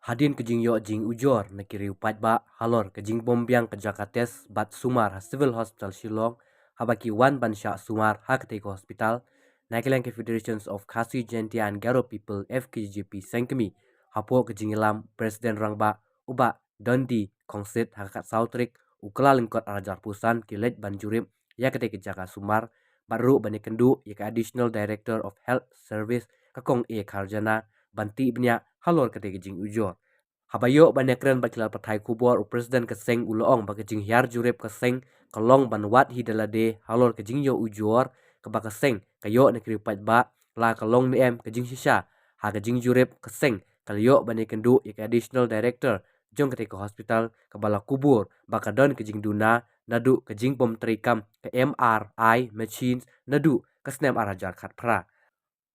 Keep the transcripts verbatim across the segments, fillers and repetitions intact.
Hadien ka jingïoh jingujor na ki riew paidbah halor ka jingbym biang ka jaka test bad sumar ha Civil Hospital Shillong, haba ki wan ban shah sumar ha katei ka hospital, na ka liang ka Federations of Khasi Jaintia and Garo People, F K J P, Seng Kmie, hapoh ka jingïalam President Rangbah u Bah Dundee Khongsit, ha ka khatsaw tarik u Kyllalyngkot arhajar arphew san, ki leit ban jurip ïa katei ka jaka sumar, bad ruh ban ïakynduh ïa ka Additional Director of Health Service, ka Kong A Kharjana, ban tip bniah halor katei ka jingujor. Haba ïoh ban ïakren bad ki lad pathai khubor, u President ka seng u la ong ba ka jinghiar jurip ka seng ka long ban wad hi da lade halor ka jingïoh ujor kaba ka seng ka ïoh na ki riew paidbah, la ka long ne em ka jingshisha. Ha ka jingjurip ka seng ka la ïoh ban ïakynduh ïa ka Additional Director jong katei ka hospital, kaba la kubur ba ka don ka jingduna naduh ka jingbym treikam ka M R I machines naduh ka snem arhajar khatphra.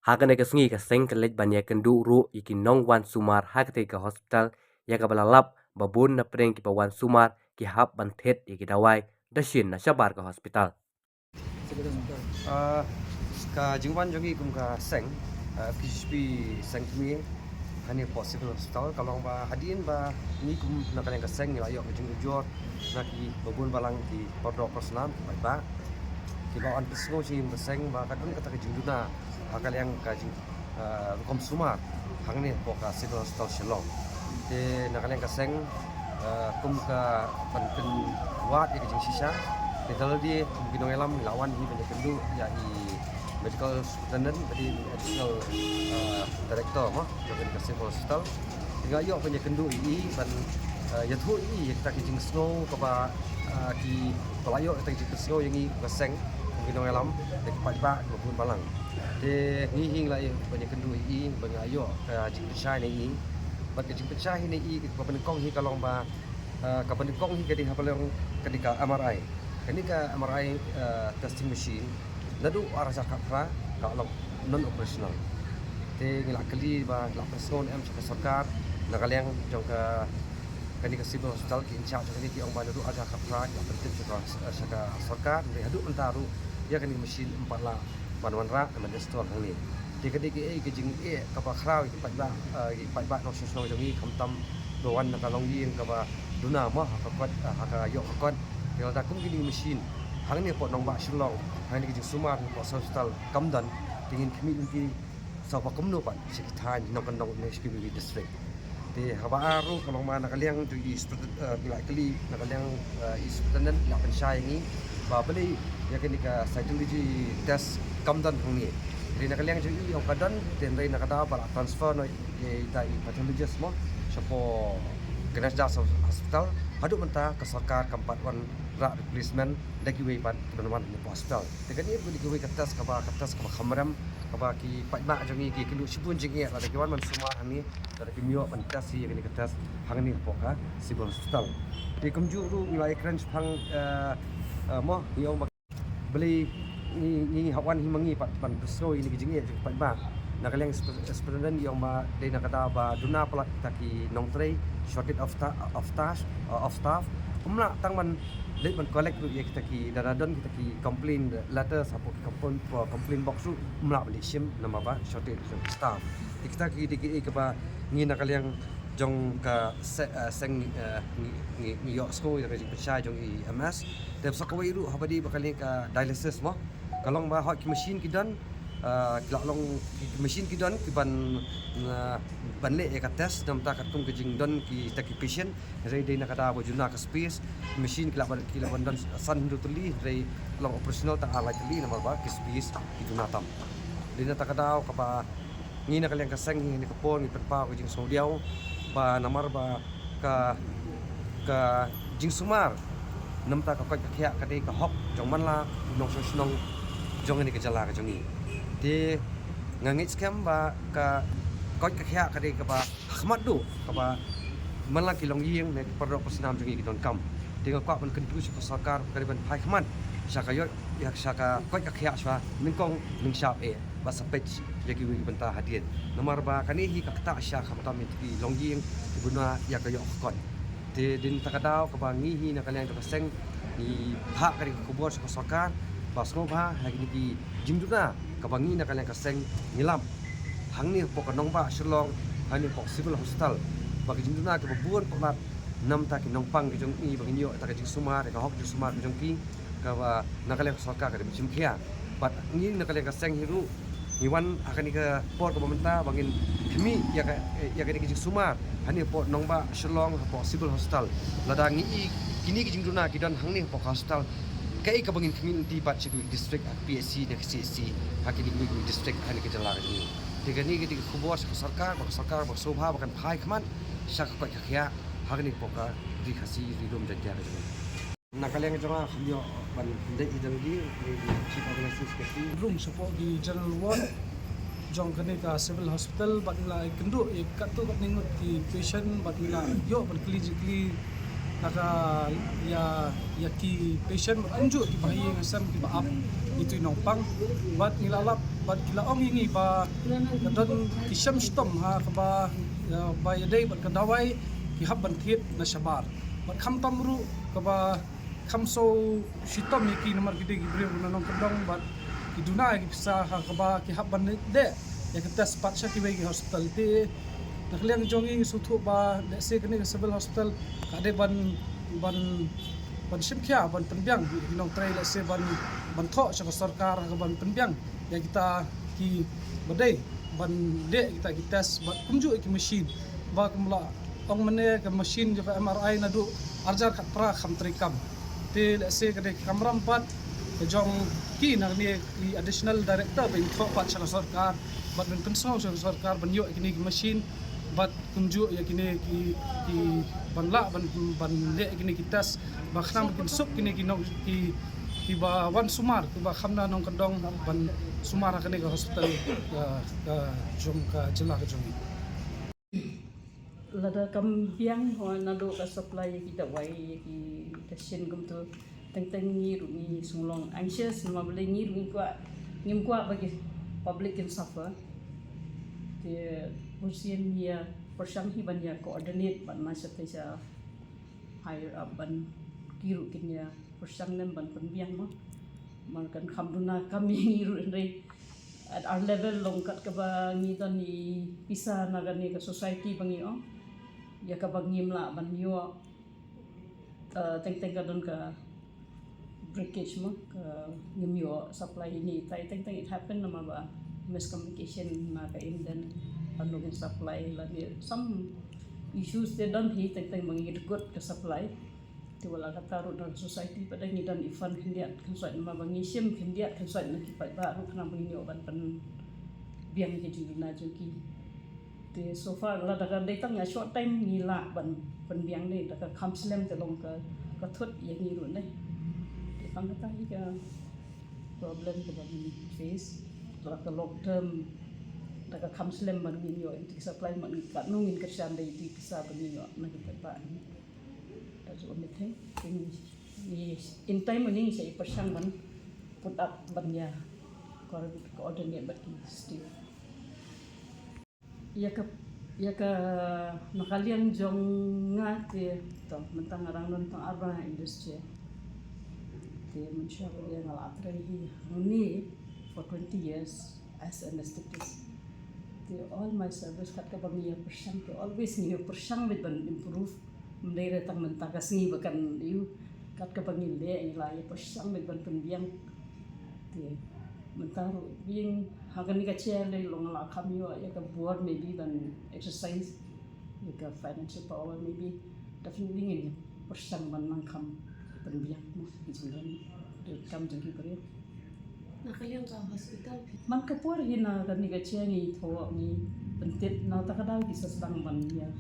Ha kane ka sngi ka seng ka leit ban ïakynduh ruh ïa ki nongwan sumar ha katei ka hospital, ïa kaba la lap ba bun na pdeng kiba wan sumar ki hap ban thied ïa ki dawai da shin na shabar ka hospital. Ah, ka jingwan jong ngi kum ka seng, ah, F K J P Seng Kmie, hangne hapoh Civil Hospital, ka long ba hadien ba ngi kum na ka liang ka seng ngi la ïoh ka jingujor na kiba bun balang ki paralok parasnam, ki paidbah, kiba wan pynsngew sha ngi kum ka seng ba ka don kata ka jingduna ha ka liang ka jing, ah, rukom sumar hangne hapoh ka Civil Hospital Shillong. Te na ka liang ka seng, ah, kum ka ban pynwad ïa ka jingshisha, te da lade kum ki nongïalam ngi la wan hi ban ïakynduh ïa i Medical Superintendent, bad i Additional, ah, Director mo jong ka Civil Hospital. Te nga ïoh ban ïakynduh ïa i ban, ah, ïathuh ïa i ïa kita ki jingsngew kaba, ah, kiba la ïoh kita ki jingsngew ïa ngi kum ka seng, kum ki nongïalam, da ki paidbah kiba bun balang. Te ngi hi ngi la ïoh ban ïakynduh ïa i, ba nga ïoh ka jingpynshai na i. Bad ka jingpynshai hi na i kaba nyngkong hi ka long ba, ah, kaba nyngkong hi ka dei ha ba long ka dei ka M R I. Kane ka M R I, ah, testing machine naduh arhajar khatphra ka long non operational. Te ngi la kylli ba la pynsngew ne em sha ka sorkar, na ka liang jong ka kane ka Civil Hospital, ki in charge jong kane ki ong ba naduh arhajar khatphra ki la pyntip sha ka, sha ka sorkar, hynrei haduh mynta ruh ïa kane ka machine ym pat lah ban wanrah ban install hangne. Te ka dei kaei ka jingeh kaba khraw ïa ki paidbah, eh, ki paidbah nongshong shnong jong ngi, khamtam ba wan na ka longïing kaba duna mo ha ka kot, eh, ha ka ïoh ka kot. Te lada kum kine ki machine hangne hapoh nongbah Shillong, hangne ka jingsumar hapoh Civil Hospital kam don, te ngin khmih lynti shuh ba kumno pat sha ki thaiñ nongkyndong ne sha kiwei kiwei district. Te haba ar ruh ka long ba na ka liang jong i Superintendent, eh, ngi la kylli na ka liang, eh, i Superintendent la pynshai ïa ngi ba balei ïa kane ka cytology test kam don hangne. Hynrei na ka liang jong i ong ka don, te hynrei na ka daw ba la transfer noh ïa ita i pathologist mo shapoh Ganesh Das Hospital, haduh mynta ka sorkar kam pat wanrah replacement da kiwei pat kiban wan hapoh hospital. Te kane ruh ka dei kawei ka test kaba, ka test kaba kham rem, kaba ki paidbah jong ngi ki kynduh shibun jingeh lada ki wan ban sumar hangne, lada kim ïoh ban test ïa kane ka test hangne hapoh ka Civil Hospital. Te kumjuh ruh ngi la ïakren shaphang, eh, eh, mo, ngi ong ba balei ngi, ngi hap wan hi ma ngi pat ban pynsngew ïa kine ki jingeh jong ki paidbah. Na ka liang Superintendent i ong ba dei na ka daw ba duna palat kita ki nongtrei, shortage of sta-, of staff, uh, of staff. Ym lah tang ban leit ban collect ruh ïa kita ki, lada don kita ki complaint letters hapoh ki complaint, uh, complaint box ruh ym lah ban leit shim namar ba shortage of staff. Ïa kita ki dei kiei kiba ngi na ka liang jong ka se-, uh, seng, uh, ngi, ngi, ngi ïohsngew ïa ka jingpynshai jong i M S. Te sa kawei ruh haba dei ba ka liang ka dialysis mo, ka long ba hooid ki machine ki don, ah, ki la long ki, ki machine ki don kiban, ah, ban leh ïa ka test, namar katkum ka jingdon kita ki patient, hynrei dei na ka daw ba duna ka space, machine ki lah ban, ki lah ban don san hynriew tylli, hynrei long operational tang ar lai tylli namar ba ki space ki duna tam. Dei na kata ka daw kaba ngi na ka liang ka seng hi ha kane ka por ngi pynpaw ka jingsngewdiaw ba namar ba ka, ka jingsumar namar ka koit ka khiah ka dei ka hok jong man la u nongshong shnong jong kane ka jylla ka jong ngi. Te nga ngeit skhem ba ka koit ka khiah ka dei kaba ha khmat duh kaba man la ki longïing ne ki paralok parasnam jong ngi ki donkam. Te nga kwah ban kyntu sha ka sorkar ka dei ban phai khmat sha ka ïoh, ïa sha ka koit ka khiah shuwa nyngkong nyngshap eh ba sa peit ïa kiwei ki bynta hadien. Namar ba kane hi ka ktah sha khamtam ïa ki longïing ki bun ïa ka ïoh ka kot. Te dei na kata ka daw kaba ngi hi na ka liang jong ka seng ngi phah ka dei ka khubor sha ka sorkar ba sngewbha ha kine ki jingduna kaba ngi na ka liang ka seng ngi lap hangne hapoh ka nongbah Shillong, hangne hapoh Civil Hospital, Ba ka jingduna kaba bun palat namar ki nongpang ki jong ngi ba ngin ïoh ïa ka jingsumar, ïa ka hok jingsumar ki jong ki, kaba na ka liang ka sorkar ka dei ban shim khia. Bad ngi na ka liang ka seng hi ruh ngi wan ha kane ka por kaba mynta ba ngin khmih ïa ka, ïa kane ka jingsumar hangne hapoh nongbah Shillong hapoh Civil Hospital. Lada ngi i kine ki jingduna ki don hangne hapoh ka hospital, kaei kaba ngin khmih lynti pat sha kiwei ki district, ha ka P H C ne ka C H C, ha kine kiwei ki district ha kane ka jylla ka jong ngi. Te kane ka dei ka khubor sha ka sorkar, ba ka sorkar ba sngewbha ba kan phai khmat sha ka koit ka khiah ha kane hapoh ka Ri Khasi Ri Lum Jaiñtia ka jong ngi. Na ka liang jong nga, kham ïoh ban dei i dang di, i Chief Organizing Secretary. Room shapoh ki general ward jong kane ka Civil Hospital, bad ngi la ïakynduh ïa katto katne ngut ki patient, bad ngi la ïoh ban kylli jingkylli na ka ïa, ïa ki patient, bad kumjuh ki bahaïing hasem kiba ap ïa itu i nongpang. Bad ngi la lap, bad ki la ong ïa ngi ba ka don ki shem shitom ha kaba, ïa, ba ïadei bad ka dawai ki hap ban thied na shabar. Bad khamtam ruh kaba kham shu shitom ïa ki namar ki dei ki briew na nongkyndong bad ki duna ïa ki pisa ha kaba ki hap ban leh ïa ka test pat sha kiwei ki hospital. Te na ka liang jong ngi ngi sngewthuh ba lehse kane ka Civil Hospital ka dei ban, ban, ban shim khia ban pynbiang ïa ki nongtrei, lehse ban, ban thoh sha ka sorkar ha kaba pynbiang ïa kita kiba dei ban leh kita ki test bad kumjuh ïa ki machine ba kum la ong mynne ka machine jong ka M R I naduh arhajar khatphra kam treikam. Te lehse ka dei ka kamram pat ka jong ki, na kane i additional director ba in thoh pat sha ka sorkar bad ban pynsngew sha ka sorkar ban ïoh ïa kine ki machine bad kumjuh ïa kine ki, ki ban lah ban, ban leh ïa kine ki test ba khnang ba kin suk kine ki nong, ki, kiba wan sumar, kiba kham na nongkyndong ban sumar ha kane ka hospital, ka, ka jong ka jylla ka jong ngi. Lada kam biang ho naduh ka supply ïa ki dawai, ïa ki teshin kumtu, teng teng ngi ruh ngi sngewlong anxious, namar balei ngi ruh ngi kwah, ngim kwah ba ki public kin suffer. Te bunsien ngi ïa pyrshang hi ban ïa coordinate bad na shatei sha higher up ban ki ruh kin ïa pyrshang lem ban pynbiang mo. Namar kan kham duna kam ïa ngi ruh hynrei at our level long kat kaba ngi don i pisa na kane ka society ba ngi ong. Ïa kaba ngim lah ban ïoh, eh, teng teng ka don ka breakage mo, ka ngim ïoh supply ine itai, teng teng it happen namar ba miscommunication na ka Indian ban login supply lane some issues te don hi, teng teng ba ngi dkut ka supply. Te wat la katta ruh na society pat ngi don i fund khyndiat khynsoit namar ba ngi shim khyndiat khynsoit na ki paidbah ruh khnang ba ngin ïoh ban pynbiang ki jingduna jong ki. Te so far lada ka dei tang ïa short time ngi lah ban pynbiang ne, da ka kham slem te long ka, ka thut ïa ngi ruh ne. Te tang kata hi ka problem kaba ngi face, da ka long term, da ka kham slem ban ngin ïoh ïa ki supply, ma ngi katno ngin kyrshan da ïa ki pisa ba ngin ïoh na ki paidbah. That's the only thing. Te ngi, ngi in time ngi sa ïa pyrshang ban put up ban ïa coordinate bad ki state. Ïa ka, ïa ka na ka liang jong nga te, to, mynta nga dang don tang arba industry. Te mynshuwa ba nga la trei hi hangne for twenty years as anesthetist. Te all my service kat kaba ngi ïa pyrshang, te always ngi ïa pyrshang beit ban improve. Ym dei re tang mynta ka sngi ba kan ïoh, kat kaba ngi leh ngi la ïa pyrshang beit ban pynbiang. Te mynta ruh biang ha kane ka chair lei long la kham ïoh ïa ka bor maybe ban exercise ïa ka financial power maybe. Definitely ngin pyrshang ban nang kham pynbiang mo ki jingdon, ki kam jong ki briew. Na ka liang ka hospital phi? Man ka por hi na kane ka chair ngi thoh ngi pyntip na ta ka daw ki sa sdang ban ïa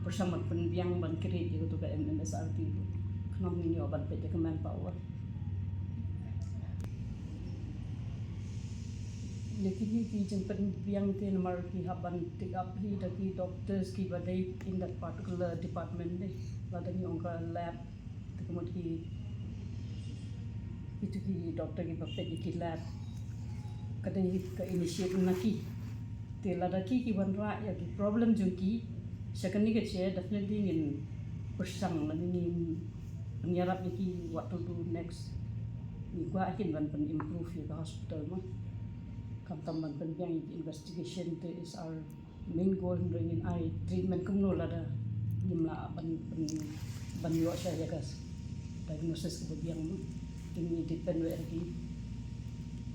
pyrshang ban pynbiang ban create ïa katu ka M M S R P. Khnang ngin ïoh ban peit ïa ka manpower. Ïa kine ki jingpynbiang te namar ki hap ban take up hi da ki doctors kiba dei in that particular department de. Lada ngi ong ka lab, te ka mut ki, kitu ki doctor kiba peit ïa ki lab, ka dei ka initiate na ki. Te lada ki ki wanrah ïa ki problem jong ki sha kane ka chair, definitely ngin pyrshang lane ngin ïarap ïa ki what to do next. Ngi kwah kin ban pyn improve ïa ka hospital mo. Khamtam ban pynbiang ïa ki investigation te is our Main goal hynrei ngin ai treatment kumno lada ngim lah ban ban ban ïoh sha ïa ka diagnosis kaba biang mo. Te ngi depend wei ha ki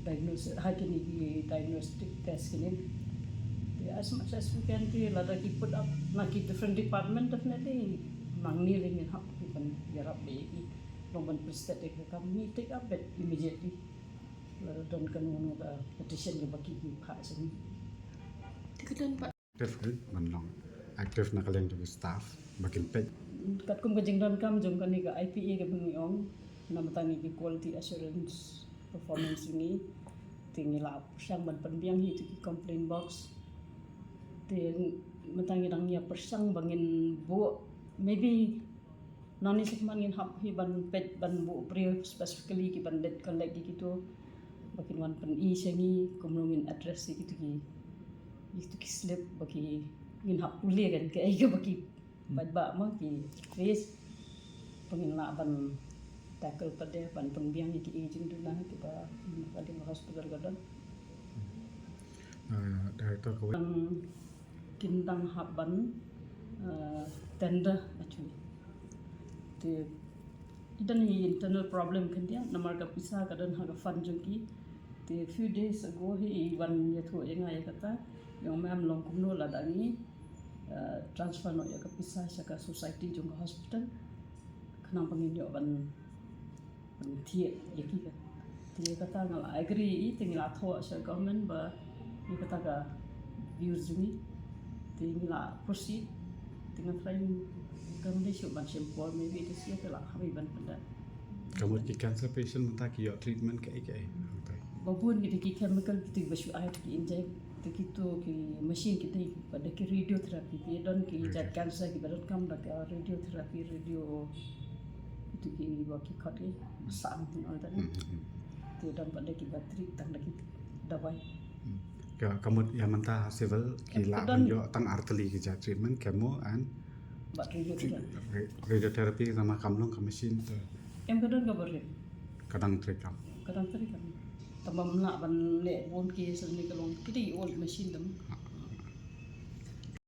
diagnosis, ha kine ki diagnostic test kine. Te as much as we can, te lada ki put up na ki different department, definitely ma ngi lei ngin hap ban ïarap beit ïa ki. Long ban prescribe ïa ka kam, ngi take up it immediately. Lada don kano kano ka petition kaba ki ki phah sha ngi. Te ka don pat active, eh, ban long active na ka liang jong ki staff ba kin peit. Katkum ka jingdonkam jong kane ka I P A kaba ngi ong, namar tang ngi ki quality assurance performance ngi, te ngi la pyrshang ban pynbiang hi ïa ki complaint box. Te mynta ngi dang ïa pyrshang ba ngin buh, maybe nangne shakhmat ngin hap hi ban peit ban buh briew specifically ki ban leit collect ïa kito ba kin wan pyni sha ngi kumno ngin address ïa kito ki, ïa kito ki slip ba ki ngin hap pule kan kaei kaba ki paidbah mo ki face, ba ngin lah ban tackle pat de ban pynbiang ïa ki jingduna kiba ka dei hospital ka don. Ah, director ka wei. Kin dang hap ban, uh, tender actually. Te i don hi internal problem khyndiat namar ka pisa ka don ha ka fund jong ki. Te few days ago hi i wan ïathuh ïa nga ïa kata, ïa u mem long kumno lada ngi, uh, transfer noh ïa ka pisa sha ka society jong ka hospital khnang ba ngin ïoh ban ban thied ïa ki ka. Te ïa kata nga la agree ïa i, te ngi la thoh sha government ba ïa kata ka views jong ngi. Te ngi la proceed. Te nga try kam dei shuh ban shim por, maybe this year te la hap ban pynda. Ka mut ki cancer patient mynta ki ïoh treatment kaei kaei? Ba bun ki dei ki chemical ki dei ba shu ai ki inject. Te kito ki machine ki dei ba da ki radiotherapy, ki don ki jait cancer ki ba don kam da ka radiotherapy, radio, itu ki ba ki khot ki sam and all that. Hmm, hmm, hmm. Te don pat da ki ba treat tang da ki dawai. Hmm. Ka, ka mut ïa mynta ha civil ki lah ban ïoh tang ar tylli ki jait treatment, chemo and bad radiotherapy. Ra-, radiotherapy, tangba kam long ka machine te. Em ka don kaba rit. Ka dang trei kam. Ka dang trei kam. Tangba ym lah ban leh bun ki sylni ka long ki dei old machine tam. Ha.